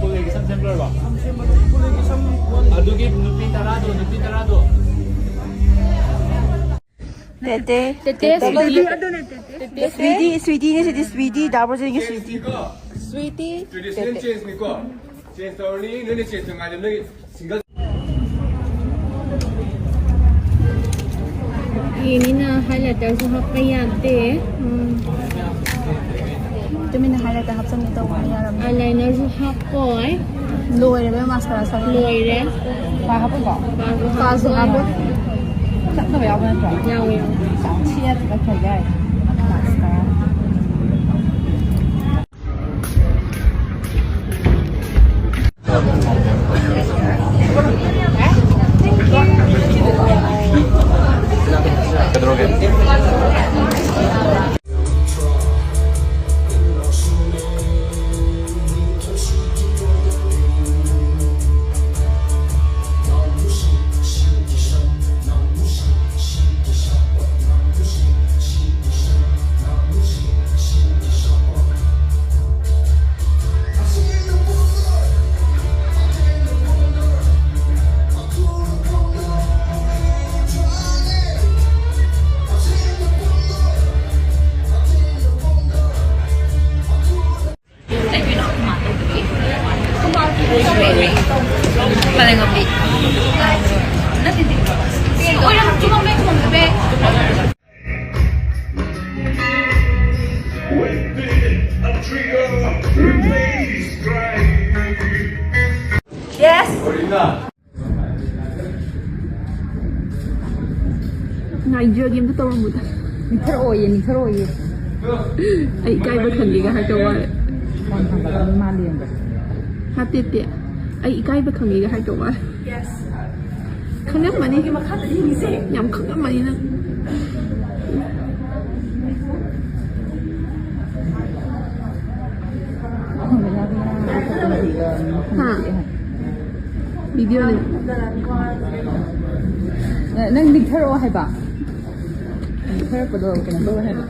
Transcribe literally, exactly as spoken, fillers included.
ꯄꯨꯂꯩꯒꯤ ꯁꯝ ꯁꯦꯝꯕ꯭ꯔꯕ? ꯑꯗꯨꯒꯤ ꯅꯨꯄꯤ ꯇꯔꯥꯗꯣ, ꯅꯨꯄꯤ ꯇꯔꯥꯗꯣ꯫ ꯇꯦꯇꯦ꯫ ꯇꯦꯇꯦ, ꯇꯦꯇꯦ꯫ ꯁ꯭ꯋꯤꯇꯤ꯫ ꯁ꯭ꯋꯤꯇꯤ, ꯁ꯭ꯋꯤꯇꯤꯅꯦ ꯁꯤꯗꯤ, ꯁ꯭ꯋꯤꯇꯤ, ꯗꯥ ꯕ꯭ꯔꯣꯖꯦꯟꯒꯤ ꯁ꯭ꯋꯤꯇꯤ꯫ ꯁ꯭ꯋꯤꯇꯤ꯫ ꯇ꯭ꯔꯦꯗꯤꯁꯅꯦꯜ ꯇꯦꯇꯦ꯫ ꯆꯦꯟꯖꯅꯤꯀꯣ꯫ ꯆꯦꯟꯖ ꯇꯧꯔꯅꯤ, ꯅꯣꯏꯅ ꯆꯦꯟꯖ ꯇꯧ ꯉꯥꯏꯗꯕ ꯅꯣꯏ ꯁꯤꯡꯒꯜ꯫ ꯐꯤꯅꯤꯅ ꯍꯥꯏꯂꯥꯏꯇꯔꯁꯨ ꯍꯥꯞꯄ ꯌꯥꯗꯦ꯫ ꯎꯝ꯫ ꯇꯨꯃꯤꯟꯅ ꯍꯥꯏꯂꯥꯏꯇꯔ ꯍꯥꯞꯆꯟꯒꯦ ꯇꯧꯕꯅꯦ, ꯌꯥꯔꯝꯗꯦ꯫ ꯑꯥꯏꯂꯥꯏꯅꯔꯁꯨ ꯍꯥꯞꯄꯣꯏ꯫ ꯂꯣꯏꯔꯦꯕ ꯃꯥꯁꯀꯥꯔꯥ ꯁꯪꯕ꯫ ꯂꯣꯏꯔꯦ꯫ ꯄꯥ ꯍꯥꯞꯄꯕꯣ? ꯄꯥꯁꯨ ꯄꯥꯁꯨ ꯍꯥꯞꯄꯣꯏ꯫ ꯍꯥꯞꯄꯣꯏ꯫ ꯆꯞꯅꯕ ꯌꯥꯎꯕ ꯅꯠꯇ꯭ꯔꯣ? ꯌꯥꯎꯋꯦ, ꯌꯥꯎꯋꯦ꯫ ꯌꯥꯝ ꯊꯤꯅ ꯊꯥꯒꯠꯈ꯭ꯔꯦ ꯌꯥꯏ꯫ ꯃꯥꯁꯀꯥꯔꯥ꯫ ꯀꯩꯗꯧꯔꯒꯦ? Yes. ꯉꯥꯏꯖꯒꯦ, ꯑꯝꯇ ꯇꯧꯔꯝꯃꯨꯗ꯫ ꯅꯤꯛꯊꯔꯛꯑꯣꯌꯦ, ꯅꯤꯛꯊꯔꯛꯑꯣꯌꯦ꯫ ꯑꯩ ꯏꯀꯥꯏꯕ ꯈꯪꯉꯦꯒ ꯍꯥꯏꯗꯧ ꯃꯥꯜꯂꯦ꯫ ꯐꯣꯟ ꯊꯥꯡꯒꯠꯂꯒ ꯃꯥ ꯂꯦꯡꯕ꯫ ꯅꯠꯇꯦ, ꯅꯠꯇꯦ꯫ ꯑꯩ ꯏꯀꯥꯏꯕ ꯈꯪꯉꯦꯒ ꯍꯥꯏꯗꯧ ꯃꯥꯜꯂꯦ꯫ Yes꯫ ꯈꯪꯉꯝꯃꯅꯤ꯫ ꯃꯈꯥꯗ ꯌꯦꯡꯉꯤꯁꯦ꯫ ꯌꯥꯝ ꯈꯪꯉꯝꯃꯅꯤ ꯅꯪ꯫ ꯍꯥ? ꯚꯤꯗꯤꯑꯣꯅꯦ꯫ ꯅꯪ ꯅꯤꯛꯊꯔꯛꯑꯣ ꯍꯥꯏꯕ꯫ ꯅꯤꯛꯊꯔꯛꯄꯗꯣ ꯀꯩꯅꯣ ꯇꯧꯋꯦ ꯍꯥꯏꯕ꯫